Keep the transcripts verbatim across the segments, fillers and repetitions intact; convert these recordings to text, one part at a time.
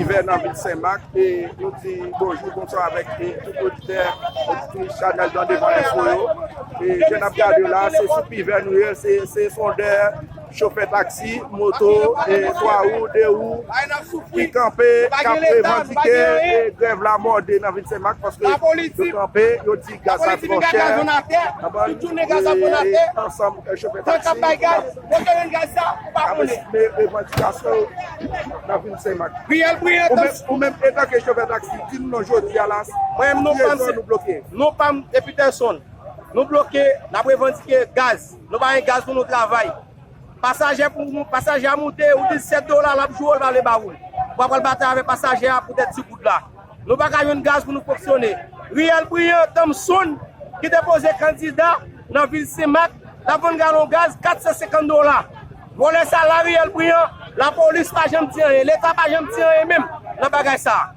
Pivè nan vil Senmak, e nou di bonjou, bonswa avèk, e, tout oditè, oditris chanèl Dans Devant Info yo. E jan n ap gade yo la, se sou Pivè nou ye, se, se sondè, chofè taksi, moto, e twa wou, de wou, ki kanpe, k ap revandike, e, grèv lamòde nan vil Senmak, paske yo kanpe, yo di gaz la twò chè. Ansanm, e, chofè taksi, ap eksprime revandikasyon nan vil Senmak. Ou menm, ou menm, antanke chofè taksi, di nou non jodi a la, ki rezon nou bloke? Non pa m, e Peterson. Nou bloke, n ap revandike gaz. Nou pa gen gaz pou nou travay. Pasaje pou nou, pasaje a moute, ou di sèt dola, l ap joure, l pa vle ba ou l. Ou pa pral batay avèk pasaje a poutèt ti goud la. Nou pa ka jwenn gaz pou nou fonksyone. Riyèl Briyan Thompson, ki te poze kandida nan vil Senmak, l ap vann galon gaz kat san senkant dola. Vòlè sa la, Riyèl Briyan, lapolis pa janm di anyen, Leta pa janm di anyen menm nan bagay sa.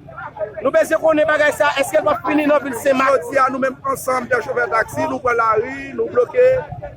Nou bezwen konnen bagay sa, èske l p ap fini nan vil Senmak? Jodi a, nou menm ansanm de chofè taksi, nou pran lari, nou bloke,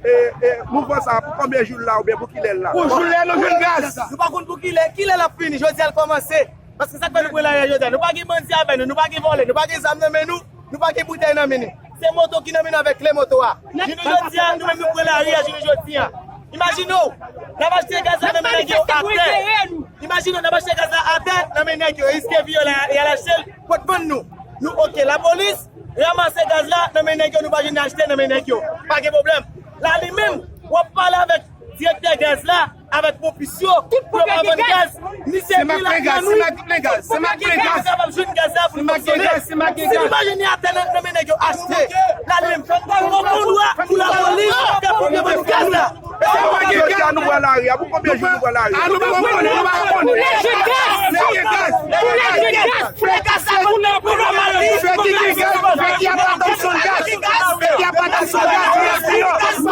e, e, mouvman sa pou konbyen jou l la oubyen pou kilè l la? Pou jou lè nou jwenn gaz. Nou pa konn pou kilè, kilè l ap fini, jodi a l kòmanse. Paske sa k fè nou pran lari a jodi a, nou pa gen bandi avè nou, nou pa gen vòlè, nou pa gen zam nan men nou, nou pa gen boutèy nan men nou. Se moto ki nan men nou avèk kle moto a. Jounen jodi a, nou menm nou pran lari a jounen jodi a. Imajine w, n ap achte gaz la nan men nèg yo atè. Imajine w, n ap achte gaz la atè nan men nèg yo, e riske vi yo la, y al achte l, pot vann nou. Nou oke, lapolis ranmase gaz la nan men nèg yo, nou pa jwenn achte nan men nèg yo. Pa gen pwoblèm. La li menm, w ap pale avèk direktè gaz la, avèk ponpis yo, pou yo pa vann gaz, ni sèvi lakay nou, tout moun ki gen gaz kapab jwenn gaz la pou nou fonksyone. Si nou pa jwenn li atè nan, nan men nèg yo achte, la li menm, on kondwa pou lapolis kapab vann gaz la. Jodi a nou pran lari a, pou konbyen jou nou pran lari a? Nou pa konnen, nou pa konnen. Lè gen gaz, lè gen gaz, lè gen gaz. Fè ki gen gaz, fè ki apa Thompson gaz, fè ki apa Thompson gaz, fè ki apa Thompson gaz.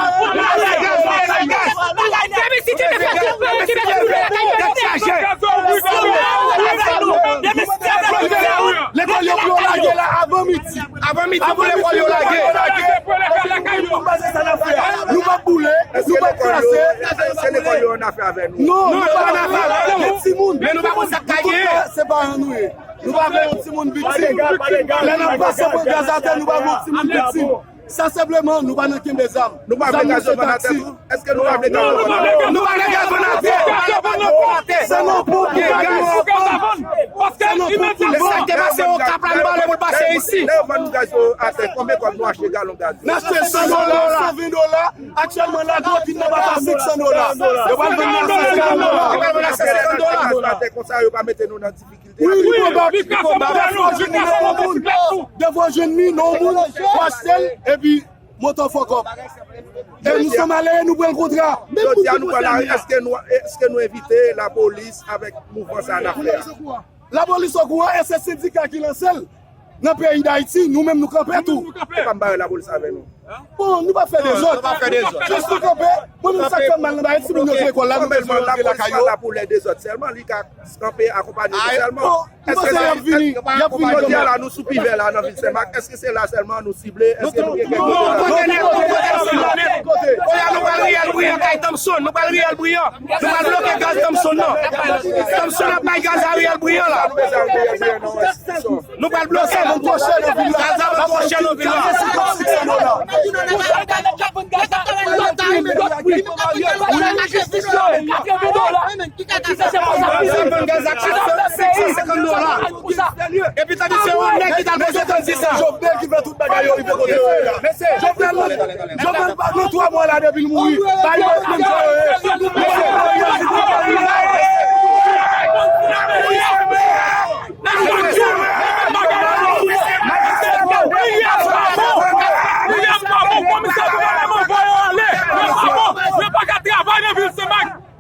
Lekòl yo pou yo lage la avan midi. Avan midi pou lekòl yo lage. Nou p ap boule, nou p ap kraze. Èske lekòl yo an afè avè nou? Non, nou pa an afè avè nou. Gen timoun. Men nou pa konn sa k ka genyen. Se paran nou ye. Nou pa vle yon timoun viktim. Lè n ap pase pran gaz atè, nou pa vle yon timoun viktim. Sa senpleman, nou pa nan kenbe zam. Nou pa vle gaz yo vann atè tou? Èske nou pa vle gaz yo vann atè? Nou pa vle gaz vann atè. Se nan pon pou gaz yo vann. Se nan pon pou vann. E sa k te pase Okap la, nou pa vle pou l pase isi. Lè yo vann nou gaz yo atè, konbyen kòb nou achte galon gaz yo? N achte san dola, san ven dola. Aktyèlman, la, gwo kit nan pa senk san dola. Yo pral vann nou a senk san dola. Yo pral vann nou a senk san dola. Atè konsa, yo pa mete nou nan difikilte. Wi, li konba, li konba. Defwa w jwenn li nan yon moun. Defwa w jwenn li nan yon moun, w achte l, epi moto fòkòp. E nou se malere, nou pran kontra. Jodi a, nou pran lari, èske nou, èske nou envite lapolis avèk mouvman sa a n ap fè a? Lapolis okouran, e se sendika ki lanse l. Nan peyi Dayiti, nou menm nou kanpe tou. Ou pa m bare lapolis avè nou? Bon, nou pa fè dezòd. Nou pa fè dezòd. Jis nou kanpe. Mwen menm sa k fè m mal nan bagay, timoun yo sou lekòl la, nou bezwen rantre lakay yo. Lapolis pa la pou lè dezòd sèlman, li ka kanpe akonpanye nou sèlman. Bon, nou panse y ap vini, y ap vini kanmenm. Jodi a la, nou sou Pivè la, nan vil Senmak. Èske se la sèlman nou sible? Èske nou gen kèk kote la? Kote nou pral riyèl Briyan kay Thompson, nou pral riyèl Briyan. Nou pral bloke gaz Thompson nan. Thompson ap bay gaz a riyèl Briyan la. Nou pral bloke. Sa vann twò chè nan vil la. Sa vann twò chè nan vil la. Sa vann gaz a senk san senkant dola. Epi tande se yon nèg ki t al poze tandis la. Jovenel ki fè tout bagay yo rive kote yo ye la. Jovenel, Jovenel pa gen twa mwa la depi l mouri. Bay yo menm jan yo ye.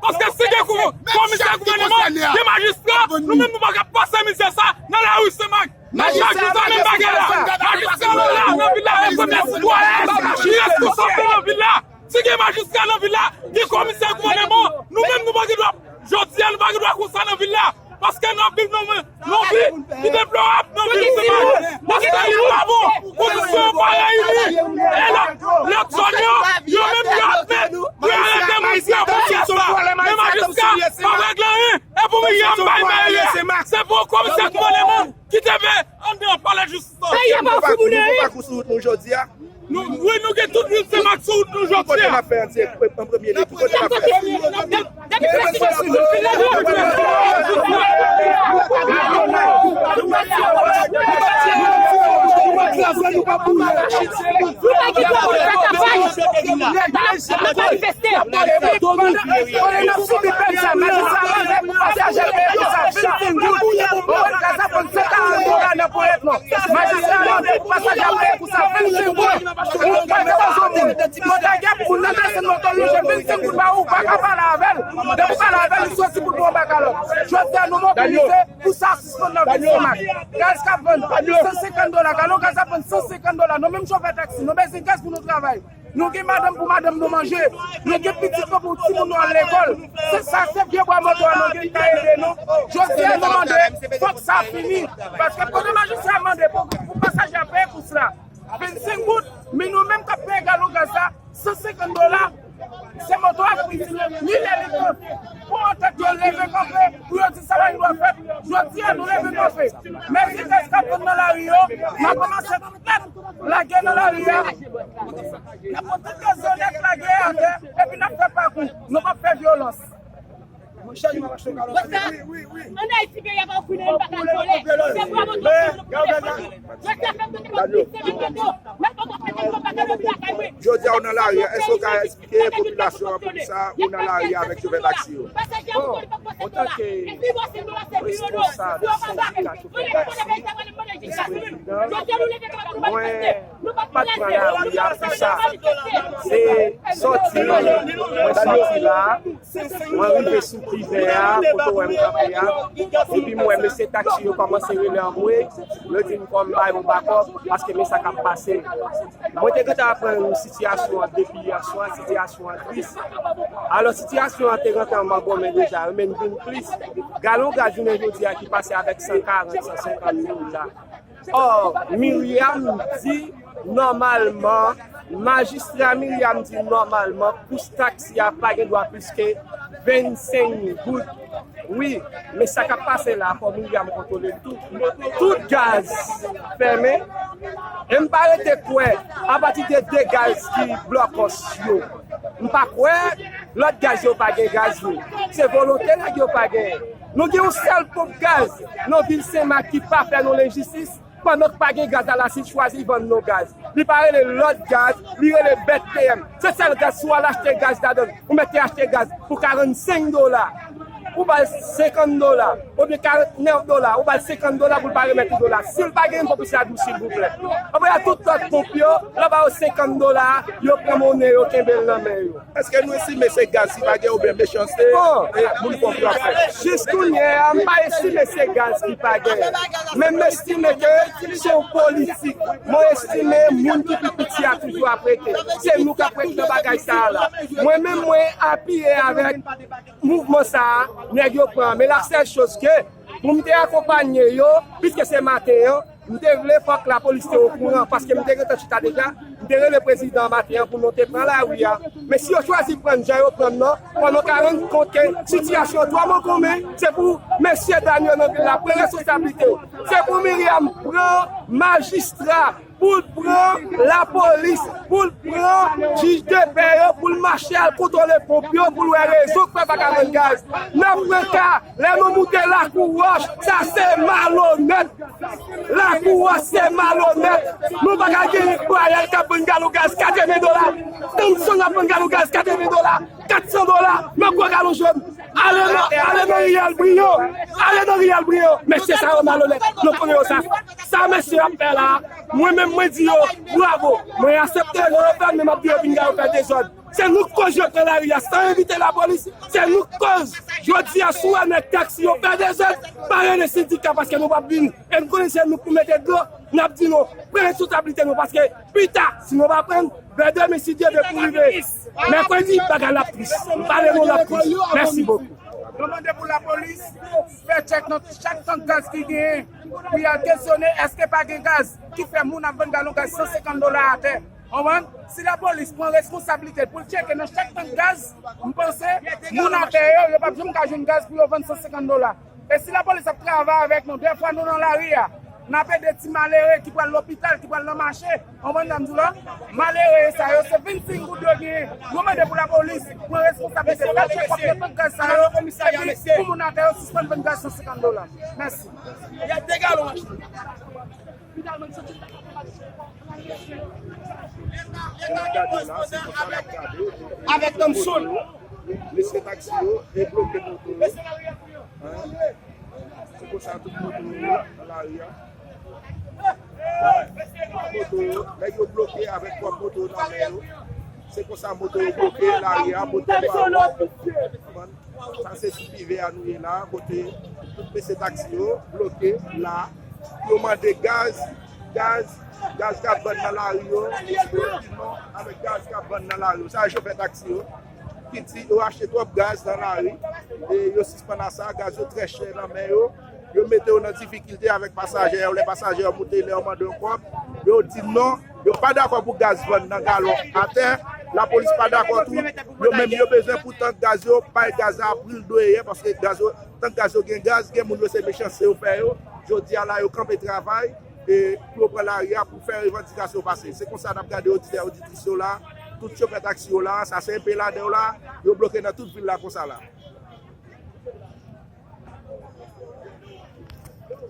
Paske si gen komisè gouvèneman, gen majistra, nou menm nou pa ka pase mizè sa nan lari Senmak. Majistra nan bagay la. Majistra nan la, nan vil la, e premye sitwayen ki responsab nan vil la. Si gen majistra nan vil la, gen komisè gouvèneman, nou menm nou pa gen dwa, jodi a nou pa gen dwa konsa nan vil la. Paske nou ap viv nan, nan vi ki deplorab nan vil Senmak. Paske nou pa bon, kondisyon yo pa reyini. E lòt, lòt zòn yo, yo menm yo admèt, yo arete moun ki an konsyans la. Men majistra pa regle anyen. E pou m yè m bay mèri a, se pou Komisè gouvènman ki te vle anndan palè jistis la. Peyi a pa ofri moun anyen. Nou pa sou wout nou jodi a. Nou, wi, nou gen tout moun se mak sou wout nou jodi a. Ki kote n ap fè an premye liy? Ki kote n ap fè? Depi se si nou fin la nou. Nou pa gen dwa pou nou fè tapaj. N ap manifeste. Konnen n ap sibi pèn sa, majistra mande pasaje a peye pou sa vennsenk goud. Ou wè gaz la pran san karant dola nan ponyèt mwen. Majistra mande pasaje a peye pou sa vennsenk goud. Ou pa gen rezon moun. Mwen ta gen pou nan desann moto lonje vennsenk goud ba ou, ou pa ka pale avè l. Depi w pale avè l, li soti pou l pran yon bak a lòt. Jodi a nou mobilize pou sa sispann nan vil Senmak. Gaz k ap vann san senkant dola, galon gaz ap vann san senkant dola. Nou menm chofè taksi, nou bezwen gaz pou nou travay. Nou gen madanm pou madanm nou manje. Nou gen pitit nou pou timoun nou al lekòl. Se sa, se vye bwa moto a nou gen ki ka ede nou. Jodi a nou mande, fòk sa fini. Paske pandan majistra mande pou, pou pasaje a peye kous la vennsenk goud, men nou menm k ap peye galon gaz la san senkant dola, se moto a ki pran li lè li pran. Pou antèt yo leve kanpe, pou yo di sa pa gen dwa fèt. Jodi a nou leve kanpe. Mèsi tèks k ap vann nan lari yo, n ap ranmase tout lèt lage nan lari a. N ap pran tout lèt lage atè, epi n ap fè pakou. Nou p ap fè vyolans. An Ayiti, peyi a pa ofri nou, nou pa ka vole. Se bwa moto nou pou defann. Jodi a fè m tande m ap di se nan ghetto. Mèt moto pete m pa ka leve lakay mwen. Jodi a ou nan lari a, èske w ka eksplike popilasyon an poukisa ou nan lari a avèk chofè taksi yo? Bon, antanke responsab sendika chofè taksi, vis-prezidan, mwen pa t pran lari a pou sa. Se sòti, mwen sòti la, mwen rive sou pivè a, kote w wè m kanpe a, epi m wè mesye taksi yo kòmanse rele anmwe, yo di m fò m ba yo bakòp, paske men sa k ap pase. Mwen te gentan aprann sitiyasyon an depi yè swa, sitiyasyon an tris. Alò, sitiyasyon an te gentan mangonmen deja, men l vin plis. Galon gaz jounen jodi a ki pase avèk san karant, san senkant dola. Ò, Myriam di nòmalman, majistra Myriam di nòmalman, kous taksi a pa gen dwa plis ke vennsenk goud. Wi, men sa k ap pase la, fò Myriam kontwole l tou. Tout gaz fèmen. E m pa rete kwè, apati de de gaz ki blòkòs yo, m pa kwè lòt gaz yo pa gen gaz yo. Se volonte nèg yo pa genyen. Nou gen yon sèl ponp gaz nan vil Senmak ki pa fè nou lenjistis, pandan k pa gen gaz la, la si l chwazi vann nou gaz. Li pa rele lòt gaz, li rele bèt P M. Se sèl gaz, si w al achte gaz ladan l, ou mèt te achte gaz pou karannsenk dola, ou ba l senkant dola, oubyen karannèf dola, ou ba l senkant dola pou l pa remèt ou dola. Si l pa gen, fò pou se adousi l, silvouplè. Anben, a tout lòt ponp yo, lè w ba yo senkant dola, yo pran monnen yo, kenbe l nan men yo. Èske nou estime se gaz ki pa gen oubyen mechanste, bon, e, moun ponp yo ap fè? Jis kounye a, m pa estime se gaz ki pa gen. Men m estime ke se yon politik. Mwen estime moun ki pi piti a toujou ap rete. Se nou k ap rete nan bagay sa a la. Mwen menm, mwen apiye avèk mouvman sa a, nèg yo pran. Men la sèl choz ke pou m te akonpanye yo, piske se maten an, m te vle fòk lapolis te okouran, paske m te gentan chita deja, m te rele prezidan an maten an pou nou te pran lari a. Men si yo chwazi pran jan yo pran nan, fò nou ka rann kont ke sitiyasyon an twò mangonmen, se pou mesye dam yo nan vil la pran responsablite yo. Se pou Myriam pran majistra, pou l pran lapolis, pou l pran jij de pè yo, pou l mache al kontwole ponp yo, pou l wè rezon k fè pa ka vann gaz. N ap pran ka, lè nou moute Lakou Wòch, sa se malonèt. Lakou Wòch se malonèt. Nou pa ka gen Royal k ap vann galon gaz katreven dola. Thomson ap vann galon gaz katreven dola. Kat san dola nan gwo galon jòn. Ale nan, ale nan riyèl Briyo. Ale nan riyèl Briyo. Mesye sa yo malonèt. Nou konnen yo sa. Sa mesye ap fè la, mwen menm mwen di yo bravo. Mwen aksepte lè yo fè l, men m ap di yo vin la yo fè dezòd. Se nou k koz yo pran lari a san envite lapolis. Se nou k koz jodi a si w wè nèg taksi yo fè dezòd, pa rele sendika paske nou p ap vini. E n konnen se nou k pou mete dlo, n ap di nou pran responsablite nou paske pita, si nou pa pran, vè demen, si Dye vle, pou rive mèkredi, bagay la ap tris. M pale nou l ap tris. Mèsi bokou. Nou mande pou lapolis fè tchèk nan chak tank gaz ki genyen, pou y al kesyone èske pa gen gaz ki fè moun ap vann galon gaz san senkant dola atè. Konprann? Si lapolis pran responsablite l pou l tcheke nan chak tank gaz, m panse moun atè yo, yo p ap janm ka jwenn gaz pou yo vann san senkant dola. E si lapolis ap travay avèk nou, dèfwa nou nan lari a, n ap ede ti malere ki pral lopital, ki pral nan mache, konprann sa m di w la? Malere sa yo, se vennsenk goud yo genyen. Yo mande pou lapolis pran responsablite, fè tchèk kòb nan tank gaz sa yo, epi pou moun atè yo sispann vann gaz san senkant dola. Mèsi. Jan n ap gade la, se konsa n ap gade. Avèk Thompson. Mesye taksi yo e bloke moto yo. Se konsa tout moto yo nan lari a. Moto yo, nèg yo bloke avèk pwòp moto yo nan men yo. Se konsa moto yo bloke lari a, moto yo a wòl. Sa se sou Pivè a nou ye la, kote tout mesye taksi yo bloke la. Yo mande gaz, gaz, gaz k ap vann nan lari yo. Yo di non avèk gaz k ap vann nan lari yo. Sa chofè taksi yo ki di yo achte twòp gaz nan lari. E yo sispann a sa, gaz yo trè chè nan men yo. Yo mete yo nan difikilte avèk pasaje yo. Lè pasaje yo moute, lè yo mande yo kòb, yo di non. Yo pa dakò pou gaz vann nan galon atè. Lapolis pa dakò tou. Yo menm yo bezwen pou tank gaz yo, bay gaz la pri l dwe ye, paske gaz yo, tank gaz yo gen gaz, gen moun yo se mechanste yo fè yo. Jodi a la, yo kanpe travay e pou yo pran lari a pou fè revandikasyon yo pase. Se konsa n ap gade oditè, oditris yo la, tout chofè taksi yo la, sa se enpe ladan yo la, yo bloke nan tout vil la konsa la.